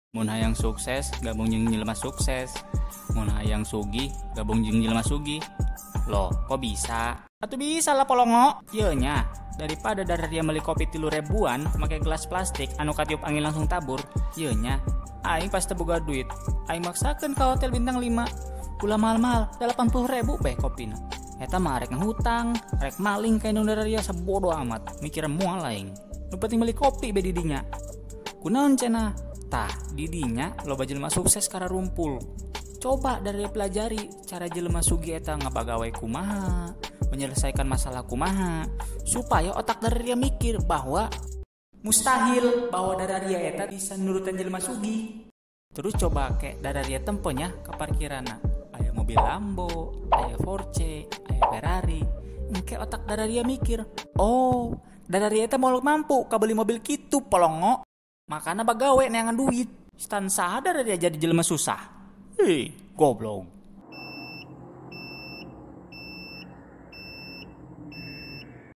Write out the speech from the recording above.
Mun hayang sukses gabung jeung jelema sukses, mun hayang sugih gabung jeung jelema sugih. Loh, kok bisa? Atuh bisa lah polongo. Ieu nya, daripada dararia meuli kopi 3 ribuan make gelas plastik anu katiup angin langsung tabur. Ieu nya, aing pas teu boga duit, aing maksakeun ka hotel bintang 5. Ulah mahal-mahal, 80 ribu bae kopina. Eta mah rek ngahutang, rek maling ka indung dararia, sabodo amat, mikir moal aing. Nu penting meuli kopi be di dinya. Kunaon cenah? Tah, di dinya loba jelema sukses kararumpul. Coba dari pelajari cara jelema sugih eta ngabagawe kumaha, menyelesaikan masalah kumaha, supaya otak dararia mikir bahwa mustahil bahwa dararia eta bisa nurutan jelema sugih. Terus coba kayak dararia tempo nya ke parkiranna. Aya mobil Lambo, aya Porsche, aya Ferrari. Engke otak dararia mikir, "Oh, dararia eta moal mampu kabeli mobil kitu, polongo." Makana bagawe neangan duit. Stan sadar dia jadi jelema susah. Hei, goblok.